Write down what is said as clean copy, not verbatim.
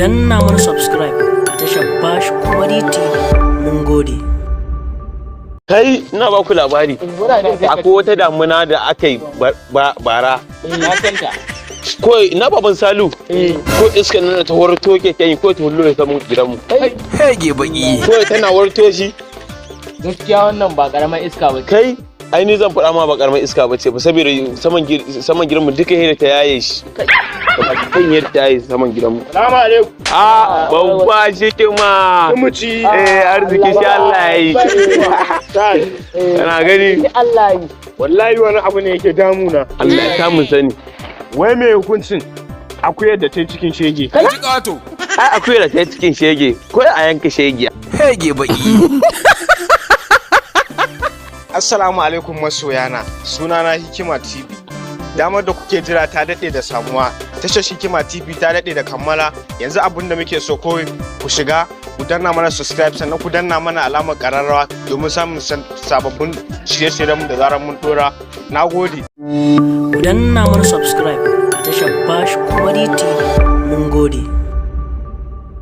Danna mana subscribe a tashar Bash Comedy TV. Mun gode. Kai, ina ba ku labari. Akwai wata damuna da aka yi bara. Na san ta. Ko ina baban Salu. Ko iska nan ta warto keken ko ta hullo saman gidanmu. Hege baki. Ko tana warto shi. Gaskiya wannan ba karamar iska ba ce. Kai, ai ni zan faɗa ma ba karamar iska ba ce ba, saboda saman gidanmu duka yadda ta yaye shi. Kan yadda ta yaye saman gidanmu. Salamu alaikum. A babba shi ma. Muci. Eh, arziki shi Allah ya yi. Kana gani? Allah yi. Wallahi wani abu ne yake damuna. Allah ya samu sani. Wai me hukuncin akuyar da ta yi cikin shege? Ji ƙato. Ai akuyar da ta yi cikin shege, ko a yanka shegiya. Hege baki. Assalamu alaikum masoyana. Sunana Hikima TV. Damar da kuke jira ta daɗe da samuwa. Tashar Hikima TV ta daɗe da kammala. Yanzu abin da muke so kawai ku shiga, ku danna mana subscribe, sannan ku danna mana alamar ƙararrawa domin samun sababbin shirye-shiryenmu da zarar mun ɗora. Na gode. Ku danna mana subscribe a tashar Bash Comedy TV. Mun gode.